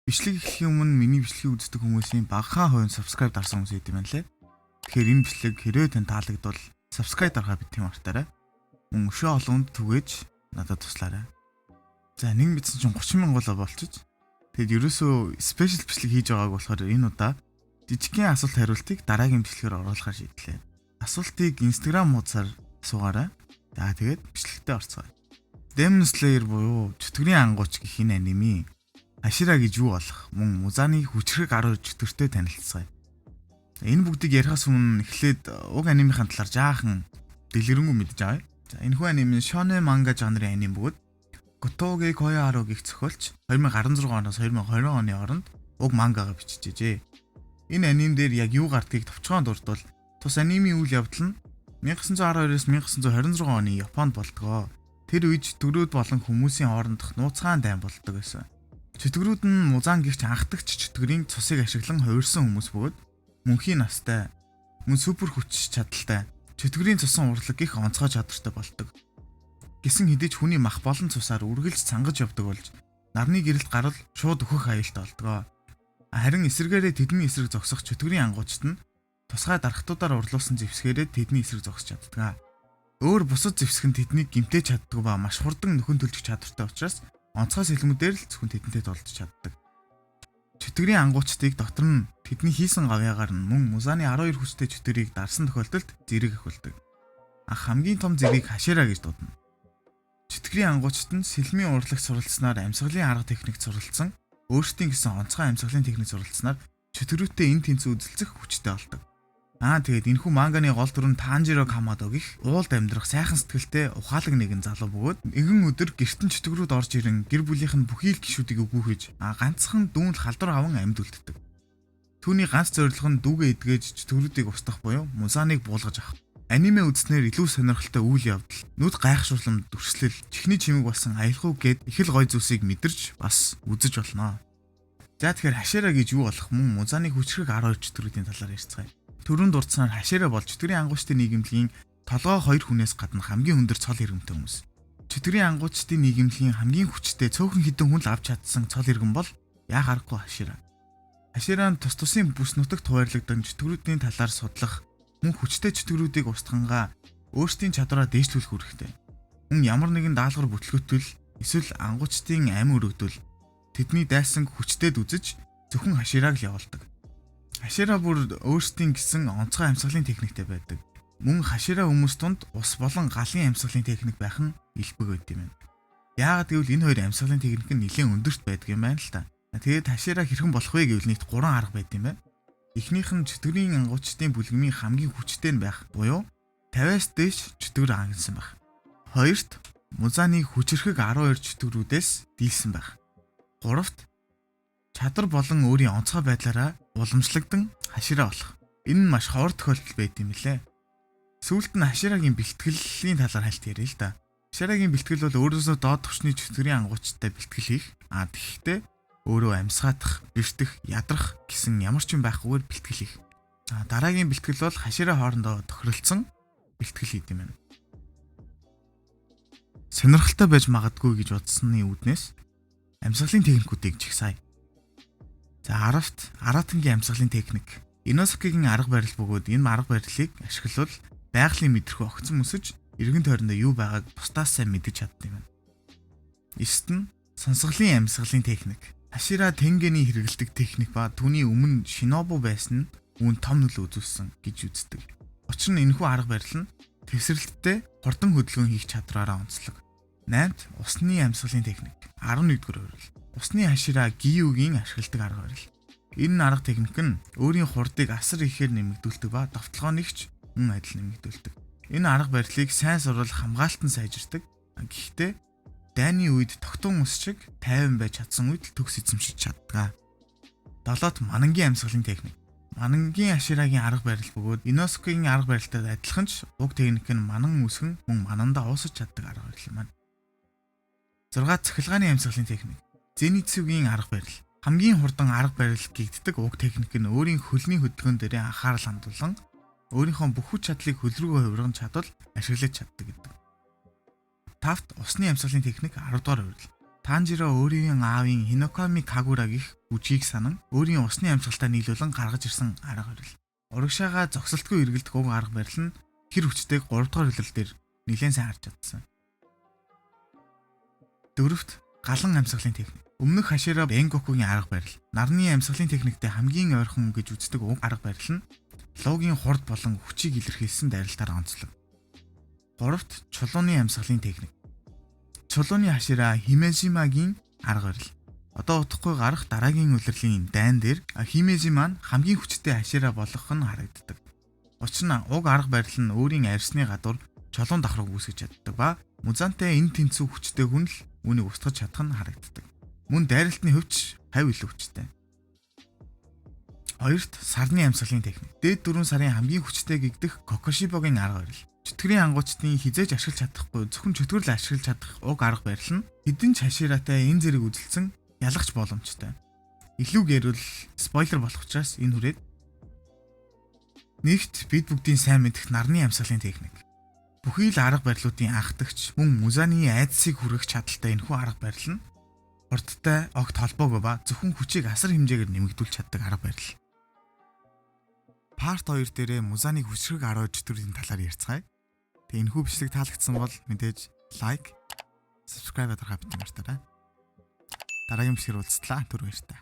Бичлэг эхлэхийн өмнө миний бичлэгийг үздэг хүмүүсийн багахан хувийн subscribe дарсан хүмүүс идэм байна лээ. Тэгэхээр энэ бичлэг хэрвээ тань таалагдвал subscribe дарахаа битгий мартаарай. Мөн өшөө олонд түгээж надад туслаарай. За, нэг мэдсэн чинь 30 мянга болоо болчих. Тэгэд ерөөсөө special бичлэг хийж байгааг болохоор энэ удаа жижигхэн асуулт хариултыг дараагийн бичлэгээр оруулахар шийдлээ. Асуултыг Instagram хуудасаар асуугаарай. За, тэгээд бичлэгтээ орцгоё. Demon Slayer буюу чөтгөрийн ангууч гэх энэ анимын Хашира гэж юу болох, мөн Музаны хүчрэг 12 чөтгөртэй танилцгаая. Энэ бүгдийг ярихаас өмнө эхлээд уг анимын талаар жаахан дэлгэрэнгүй мэдэж авъя. За, энэхүү аним нь шонен манга жанрын аним бөгөөд Готоге Кояаро гэх зохиолч 2016 оноос 2020 оны хооронд уг мангагаа бичижээ. Энэ аним дээр яг юу гардгийг товчхон дурдвал тус анимын үйл явдал нь 1912-оос 1926 оны Японд болдгоо. Тэр үед чөтгөрүүд болон хүмүүсийн хоорондох нууцхан дайн болдог байсан. Чөтгөрүүд нь Музан гихч анхдагч чөтгөрийн цусыг ашиглан хувирсан хүмүүс бөгөөд мөнхийн настай, мөн супер хүч чадалтай, чөтгөрийн цусан урлаг гих онцгой чадвартай болдог. Гэсэн хэдий ч хүний мах болон цусаар үргэлж цангаж явдаг болж нарны гэрэлд гарал шууд өөхөх аюултай болдгоо. Харин эсрэгээрээ тэдний эсрэг зогсох чөтгөрийн ангуучид нь тусгай дархтуудаар урлуулсан зэвсгээрээ тэдний эсрэг зогсож чаддаг. Өөр бусад зэвсэг нь тэднийг гэмтээж чаддаггүй ба маш хурдан нөхөн төлжих чадвартай учраас онцгой сэлмүүдээр л зөвхөн тэдэнтэй тулдж чаддаг. Чөтгөрийн ангуучдыг дотор нь тэдний хийсэн гавьяагаар нь мөн Музаны 12 хүчтэй чөтгөрийг дарсан тохиолдолд зэрэг ахиулдаг. Хамгийн том зэргийг Хашира гэж дуудана. Чөтгөрийн ангуучид нь сэлмийн урлагт суралцсанаар амьсгалын арга техник суралцсан, өөрсдийн гэсэн онцгой амьсгалын техник суралцсанаар чөтгөрүүтэй энэ тэнцүү үзэлцэх хүчтэй болдог. Тэгээд энэхүү манганы гол дүр нь Танжиро Камадо гэх уулд амьдрах сайхан сэтгэлтэй ухаалаг нэгэн залуу бөгөөд нэгэн өдөр гэртэн чөтгөрүүд орж ирэн гэр бүлийнх нь бүхий л гишүүдийг үгүйхэж ганцхан дүүн л халдвар аван амьд үлддэг. Түүний ганц зорилго нь дүүгээ эдгэж чөтгөрүүдийг устгах буюу Музаныг буулгаж авах. Аниме үзснээр илүү сонирхолтой үйл явдал, нүд гайхшруулам дүрслэл, чихний чимэг болсон аялгау гээд их л гоё зүйлсийг мэдэрч бас үзэж болно. За, тэгэхээр Хашира гэж юу болох, мөн Музаны хүчрэг 12 чөтгөрүүдийн талаар ярьцгаая. Түрүүнд дурдсанаар Хашира бол чөтгөрийн ангуучдын нийгэмлэгийн толгой хоёр хүнээс гадна хамгийн өндөр цол иргэмтэй хүмүүс. Чөтгөрийн ангуучдын нийгэмлэгийн хамгийн хүчтэй цөөхөн хэдэн хүн л авч чадсан цол иргэн бол яа харахгүй Хашира. Хашира нь тус тусын бүс нутагт хуваарлагдсан чөтгөрүүдийн талаар судлах, мөн хүчтэй чөтгөрүүдийг устгангаа өөрсдийн чадвараа дээшлүүлэх үүрэгтэй. Мөн ямар нэгэн даалгавар бүтлгүүтэл эсвэл ангуучдын амь өргөдөл тэдний дайсан хүчтэйд үзэж зөвхөн Хаширааг л явуулдаг. Хашира бүр өөрсдийн гэсэн онцгой амьсгалын техниктэй байдаг. Мөн Хашира хүмүүс дунд ус болон галын амьсгалын техник байх нь элбэг байд юм байна. Яагаад гэвэл энэ хоёр амьсгалын техник нь нэлээн өндөрт байдаг юм байна л та. Тэгээд Хашира хэрхэн болох вэ гэвэл нийт 3 арга байд юм байна. Эхнийх нь чөтгөрийн ангуучдын бүлгэмийн хамгийн хүчтэй нь байх буюу 50-аас дээш чөтгөр агнасан байх. Хоёрт, Музаны хүчирхэг 12 чөтгөрүүдээс дийлсэн байх. Гуравт, чадвар болон өөрийн онцгой байдлаараа уламжлагдсан Хашира болох. Энэ нь маш ховор тохиолдол байд юм лээ. Сүүлд нь Хаширагийн бэлтгэлийн талаар хальт ярья л да. Хаширагийн бэлтгэл бол өөрөөсөө доод түвшний чөтгөрийн ангуучтай бэлтгэл хийх. Тэгэхдээ өөрөө амьсгаадах, бэртэх, ядрах гэсэн ямар ч юм байхгүйгээр бэлтгэл хийх. Дараагийн бэлтгэл бол Хашира хоорондоо тохиролцсон бэлтгэл хийх юм байна. Сонирхолтой байж магадгүй гэж бодсны үүднээс амьсгалын техникүүдийг жагсаая. За, 10-т Аратангийн амьсгалын техник. Иносукигийн арга барил бөгөөд энэ арга барилыг ашиглавал байгалийн мэдрэхүй огцом өсөж эргэн тойрондоо юу байгааг бусдаас сайн мэдэж чаддаг юм байна. 9-т нь сонсголын амьсгалын техник. Хашира Тенгений хэрэглэдэг техник ба түүний өмнө Шинобу байсан нь үүнд том нөлөө үзүүлсэн гэж үздэг. Учир нь энэхүү арга барил нь тэвсрэлттэй хурдан хөдөлгөөн хийх чадвараараа онцлог. 8-т усны амьсгалын техник. 11-р хувирал. Усны Хашира Гиюгийн ашигладаг арга барил. Энэ арга техник нь өөрийн хурдыг асар ихээр нэмэгдүүлдэг ба довтлогооныг ч мөн адил нэмэгдүүлдэг. Энэ арга барилыг сайн сурвал хамгаалалт нь сайжирдаг. Гэхдээ дайны үед тогтун ус шиг тайван байж чадсан үед л төгс эзэмшиж чаддаг. 7-т манангийн амьсгалын техник. Манангийн Хаширагийн арга барил бөгөөд Иносукигийн арга барилтай адилхан ч уг техник нь манан үсгэн мөн манандаа уусаж чаддаг арга барил юм байна. 6 цахилгааны амьсгалын техник. Зеницүгийн арга барил. Хамгийн хурдан арга барил гэгддэг уг техник нь өөрийн хөлний хөдөлгөөн дээрээ анхаарал хандуулан өөрийнхөө бүх хүч чадлыг хөл рүүгээ хувирган чадвал ашиглаж чаддаг гэдэг. 5-т усны амьсгалын техник 10 дугаар хувирал. Танжиро өөрийн аавын Хиноками Кагура гэх бүжгийг санан өөрийн усны амьсгалтай нийлүүлэн гаргаж ирсэн арга барил. Урагшаага зогсолтгүй эргэлдэх уг арга барил нь хэр хүчтэйг 3 дугаар улирал дээр нэлээд сайн харж чадсан. Дөрөвт, галан амьсгалын техник. Өмнөх Хашира Энгокугийн арга барил. Нарны амьсгалын техниктэй хамгийн ойрхон гэж үздэг уг арга барил нь луугийн хурд болон хүчийг илэрхийлсэн дайралтаар онцлог. Гуравт, чулууны амьсгалын техник. Чулууны Хашира Химежимагийн арга барил. Одоо удахгүй гарах дараагийн улирлын дайн дээр Химежима нь хамгийн хүчтэй Хашира болох нь харагддаг. Учир нь уг арга барил нь өөрийн арьсны гадуур чулуун давхраг үүсгэж чаддаг ба Музантай энэ тэнцүү хүчтэй хүн л үүнийг устгаж чадах нь харагддаг. Мөн дайралтны хувьд хавь илүү хүчтэй. Хоёрт, сарны амьсгалын техник. Дээд 4 сарын хамгийн хүчтэй гэгдэх Кокошибогийн арга барил. Чөтгөрийн ангуучдын хэзээ ч ашиглаж чадахгүй, зөвхөн чөтгөр л ашиглаж чадах уг арга барил нь хэдэн ч хашираатай энэ зэрэг үзэлцэн ялгах боломжтой. Илүү гэрвэл spoiler болох учраас энэ хүрээд. Нэгт, бид бүгдийн сайн мэдэх нарны амьсгалын техник. Бүхий л арга барилуудын анхдагч, мөн Музаны айдсыг хүргэх чадалтай энэхүү арга барил нь хурдтай огт холбоогүй ба зөвхөн хүчийг асар хэмжээгээр нэмэгдүүлж чаддаг арга барил. Part 2 дээрээ Музаны хүчрэг 12 чөтгөрийн талаар ярьцгаая. Тэгээ энэхүү бичлэг таалагдсан бол мэдээж like, subscribe дарахаа битгий мартаарай. Дараагийн бичлэгээр уулзлаа. Түр баяртай.